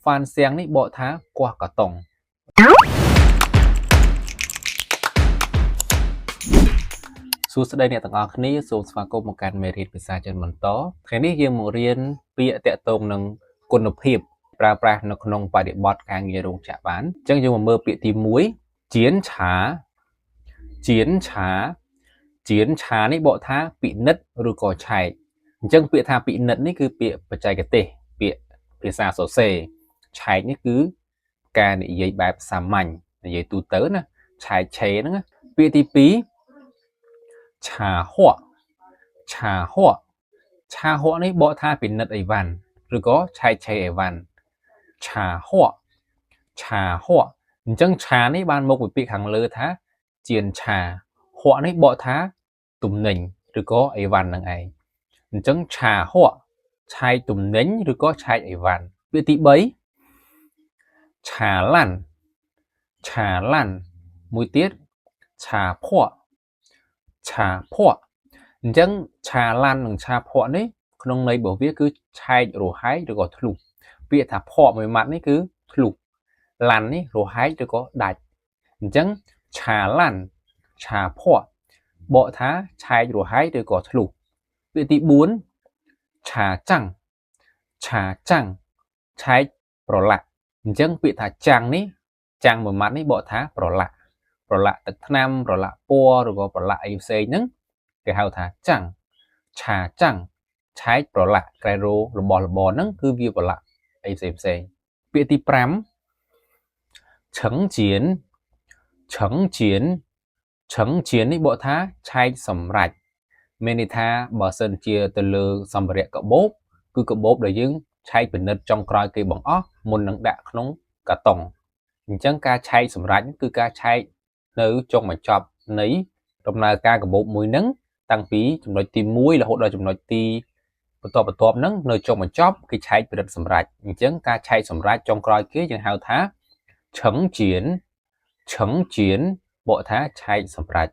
翻箱 នេះបកថាគាស់កាតុង សួស្តីអ្នកទាំងអស់គ្នាសូមស្វាគមន៍មកកាន់មេរៀនភាសាចិនបន្តថ្ងៃនេះយើងមករៀនពាក្យតាក់ទងនឹងគុណភាពប្រើប្រាស់នៅក្នុងបរិបទការងាររោងចក្របានអញ្ចឹងយើងមកមើលពាក្យទី1 檢查 檢查 檢查 នេះបកថាពិនិត្យឬក៏ឆែកអញ្ចឹងពាក្យថាពិនិត្យនេះគឺពាក្យបច្ចេកទេសពាក្យភាសាសរសេរឆែកនេះគឺការនិយាយបែបសាមញ្ញនិយាយទូទៅណាឆែកឆេហ្នឹងណាពាក្យទី2 查货查货 查货 នេះបកថាពិនិត្យអីវ៉ាន់ឬក៏ឆែកឆេអីវ៉ាន់ 查货 查货 អញ្ចឹង 查 នេះបានមកពីពាក្យខាងលើថា 檢查 货 នេះបកថាទំនិញឬក៏អីវ៉ាន់នឹងឯងអញ្ចឹង 查货 ឆែកទំនិញឬក៏ឆែកអីវ៉ាន់ពាក្យទី3 查烂 查烂 មួយទៀត 查破 查破 អញ្ចឹង 查烂 និង 查破 នេះក្នុងន័យរបស់វាគឺឆែករហែកឬក៏ធ្លុះពាក្យថា 破 មួយម៉ាត់នេះគឺធ្លុះ 爛 នេះរហែកឬក៏ដាច់អញ្ចឹង 查爛 查破 បកថាឆែករហែកឬក៏ធ្លុះពាក្យទី4 查帳 查帳 ឆែកប្រឡាក់អញ្ចឹងពាក្យថា 帳 នេះ 帳 មួយម៉ាត់នេះបកថាប្រឡាក់ប្រឡាក់ទឹកថ្នាំប្រឡាក់ពណ៌ឬក៏ប្រឡាក់អីផ្សេងហ្នឹងគេហៅថា 帳 查帳 ឆែកប្រឡាក់ក្រែរោរបស់របរហ្នឹងគឺវាប្រឡាក់អីផ្សេងផ្សេងពាក្យទី5 呈檢 呈檢 呈檢 នេះបកថាឆែកសម្រេចមានន័យថាបើសិនជាទៅលើសម្ភារៈកាបូបគឺកាបូបដែលយើងឆែកពិនិត្យចុងក្រោយគេបង្អស់មុននឹងដាក់ក្នុងកាតុងអញ្ចឹងការឆែកសម្រេចគឺការឆែកនៅចុងបញ្ចប់នៃដំណើរការកាបូបមួយហ្នឹងតាំងពីចំណុចទី1រហូតដល់ចំណុចទីបន្តបន្ទាប់ហ្នឹងនៅចុងបញ្ចប់គេឆែកពិនិត្យសម្រេចអញ្ចឹងការឆែកសម្រេចចុងក្រោយគេយើងហៅថា 呈檢 呈檢 បកថាឆែកសម្រេច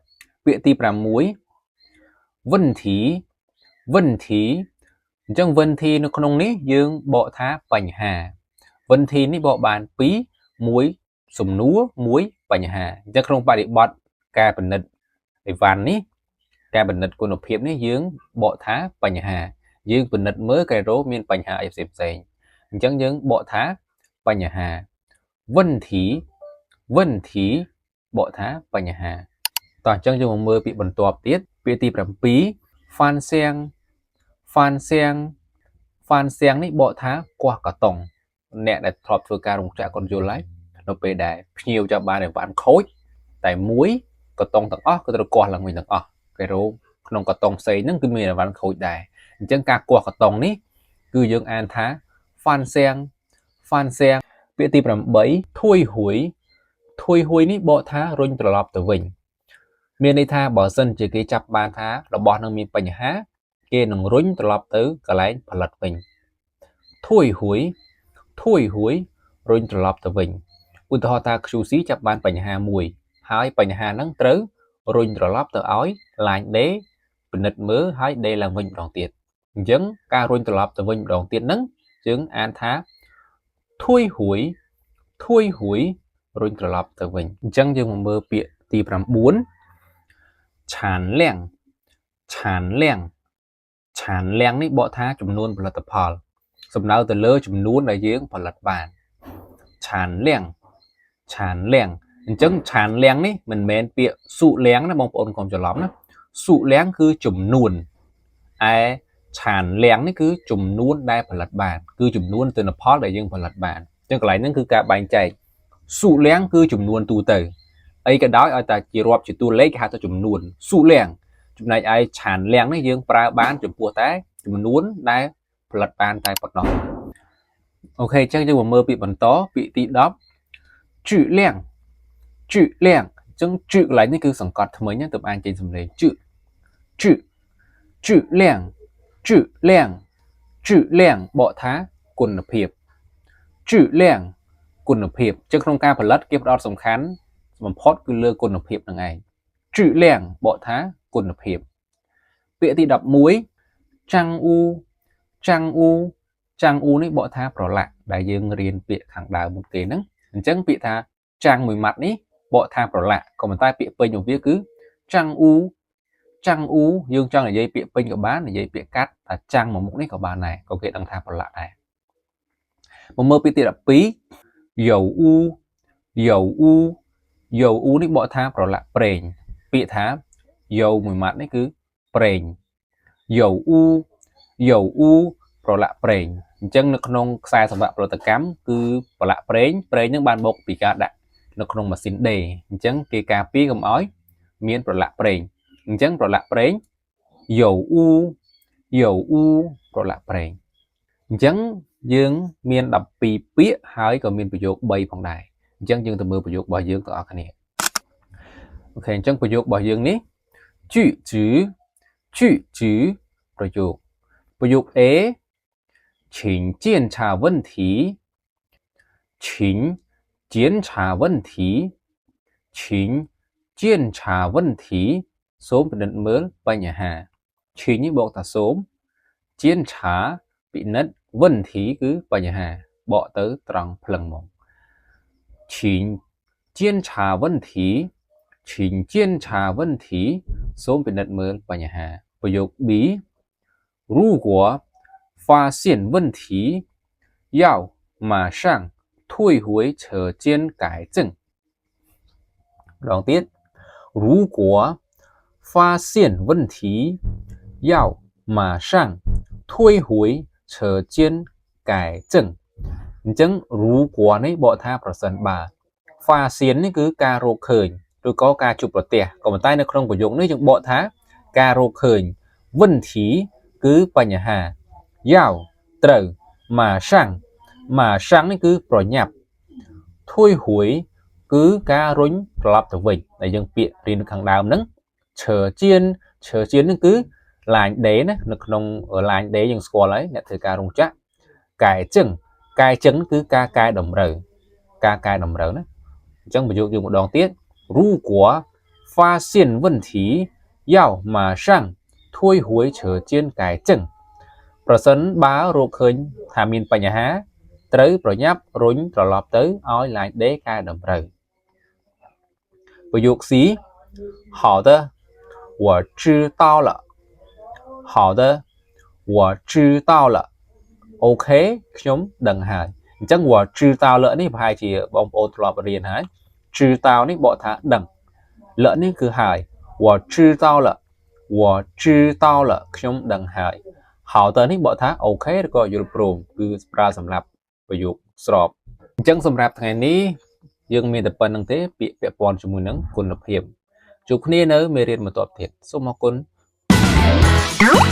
ពាក្យទី6 問題 問題 អញ្ចឹង 問題 នៅក្នុងនេះយើងបកថាបញ្ហា 問題 នេះបកបាន2 1សំណួរមួយបញ្ហាអញ្ចឹងក្នុងបរិបទការពិនិត្យអីវ៉ាន់នេះការពិនិត្យគុណភាពនេះយើងបកថាបញ្ហាយើងពិនិត្យមើលកែរ៉ូមានបញ្ហាអីផ្សេងផ្សេងអញ្ចឹងយើងបកថាបញ្ហា 問題 問題 បកថាបញ្ហាតោះអញ្ចឹងយើងមកមើលពាក្យបន្ទាប់ទៀតពាក្យទី7 翻箱 翻箱 翻箱 នេះបកថាគាស់កាតុងអ្នកដែលធ្លាប់ធ្វើការរោងចក្រគាត់យល់ហើយនៅពេលដែលភ្ញៀវចាប់បានអីវ៉ាន់ខូចតែមួយកតុងទាំងអស់គឺត្រូវគាស់ឡើងវិញទាំងអស់គេរោក្នុងកាតុងផ្សេងហ្នឹងគឺមានអីវ៉ាន់ខូចដែរអញ្ចឹងការគាស់កាតុងនេះគឺយើងអានថា 翻箱 翻箱 ពាក្យទី8 退回 退回 នេះបកថារុញត្រឡប់ទៅវិញមានន័យថាបើសិនជាគេចាប់បានថារបស់នឹងមានបញ្ហាគេនឹងរុញត្រឡប់ទៅកន្លែងផលិតវិញ 退回 退回 រុញត្រឡប់ទៅវិញឧទាហរណ៍ថា QC ចាប់បានបញ្ហាមួយហើយបញ្ហាហ្នឹងត្រូវរុញត្រឡប់ទៅឲ្យ line D ពិនិត្យមើលហើយ D ឡើងវិញម្ដងទៀតអញ្ចឹងការរុញត្រឡប់ទៅវិញម្ដងទៀតហ្នឹងយើងអានថា 退回 退回 រុញត្រឡប់ទៅវិញអញ្ចឹងយើងមកមើលពាក្យទី9 產量 產量 產量 នេះបកថាចំនួនផលិតផលសំដៅទៅលើចំនួនដែលយើងផលិតបាន 產量 產量 អញ្ចឹង 產量 នេះមិនមែនពាក្យ 數量 ណាបងប្អូនកុំច្រឡំណា 數量 គឺចំនួនឯ 產量 នេះគឺចំនួនដែលផលិតបានគឺចំនួនទិន្នផលដែលយើងផលិតបានអញ្ចឹងកន្លែងហ្នឹងគឺការបែងចែក 數量 គឺចំនួនទូទៅអីក៏ដោយឲ្យតែជារាប់ជាតួលេខគេហៅថាចំនួន 數量 ចំណែកឯ 產量 នេះយើងប្រើបានចំពោះតែចំនួនដែលផលិតបានតែប៉ុណ្ណោះOK អញ្ចឹងយើងមកមើលពាក្យបន្តពាក្យទី10 質量 質量 អញ្ចឹង 質 កន្លែងនេះគឺសង្កត់ធ្មេញទៅអានចេញសំឡេង 質 質 質量 質量 質量 បកថាគុណភាព 質量 គុណភាពអញ្ចឹងក្នុងការផលិតគេផ្ដោតសំខាន់បំផុតគឺលើគុណភាពនឹងឯង 質量 បកថាគុណភាពពាក្យទី11 帳務 帳務障物 នេះបកថាប្រឡាក់ដែលយើងរៀនពាក្យខាងដើមមុនគេហ្នឹងអញ្ចឹងពាក្យថា 障 មួយម៉ាត់នេះបកថាប្រឡាក់ក៏ប៉ុន្តែពាក្យពេញរបស់វាគឺ 障物 障物 យើងចង់និយាយពាក្យពេញក៏បាននិយាយពាក្យកាត់ថា 障 មួយមុខនេះក៏បានដែរក៏គេដឹងថាប្រឡាក់ដែរមកមើលពាក្យទី12 油污 油污 油污 នេះបកថាប្រឡាក់ប្រេងពាក្យថា 油 មួយម៉ាត់នេះគឺប្រេង 油污 油污 ប្រឡាក់ប្រេងអញ្ចឹងនៅក្នុងខ្សែសង្វាក់ផលិតកម្មគឺប្រឡាក់ប្រេងប្រេងនឹងបានមកពីការដាក់នៅក្នុងម៉ាស៊ីនដេរអញ្ចឹងគេការពារកុំឲ្យមានប្រឡាក់ប្រេងអញ្ចឹងប្រឡាក់ប្រេង 油污 油污 ប្រឡាក់ប្រេងអញ្ចឹងយើងមាន12ពាក្យហើយក៏មានប្រយោគ3ផងដែរអញ្ចឹងយើងទៅមើលប្រយោគរបស់យើងទាំងអស់គ្នាOK អញ្ចឹងប្រយោគរបស់យើងនេះ句子句子ប្រយោគប្រយោគ A 请检查问题请检查问题请检查问题សូមពិនិត្យមើលបញ្ហា 请 នេះបកថាសូម 检查 ពិនិត្យ 问题 គឺបញ្ហាបកទៅត្រង់ភ្លឹងហ្មង请检查问题请检查问题សូមពិនិត្យមើលបញ្ហាប្រយោគ B 如果发现问题要马上退回车间改正ម្ដងទៀត如果发现问题要马上退回车间改正អញ្ចឹង 如果 នេះបកថាប្រសិនបើ 发现 នេះគឺការរកឃើញឬក៏ការជួបប្រទះក៏ប៉ុន្តែនៅក្នុងប្រយោគនេះយើងបកថាការរកឃើញ 问题 គឺបញ្ហា 要 ត្រូវ 马上 马上 នេះគឺប្រញាប់ 退回 គឺការរុញត្រឡប់ទៅវិញដែលយើងពាក្យរៀននៅខាងដើមហ្នឹង车间 车间 ហ្នឹងគឺ line ដេរ ណានៅក្នុង line ដេរ យើងស្គាល់ហើយអ្នកធ្វើការរោងចក្រ 改正 改正 គឺការកែតម្រូវការកែតម្រូវណាអញ្ចឹងប្រយោគយើងម្ដងទៀត如果发现问题要马上退回车间改正ប្រសិនបើរកឃើញថាមានបញ្ហាត្រូវប្រញាប់រុញត្រឡប់ទៅឲ្យ line ដេរ កែតម្រូវប្រយោគ C 好的我知道了好的我知道了 OK ខ្ញុំដឹងហើយអញ្ចឹង 我知道了 នេះប្រហែលជាបងប្អូនធ្លាប់រៀនហើយ知道 នេះបកថាដឹង 了 នេះគឺហើយ我知道了我知道了ខ្ញុំដឹងហើយ好的 នេះបកថា OK ឬក៏យល់ព្រមគឺប្រើសម្រាប់ប្រយោគស្របអញ្ចឹងសម្រាប់ថ្ងៃនេះយើងមានតែប៉ុណ្្នឹងទេពាក្យពាក់ព័ន្ធជាមួយនឹងគុណភាពជួបគ្នានៅមេរៀនបន្ទាប់ទៀតសូមអរគុណ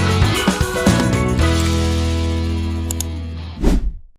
។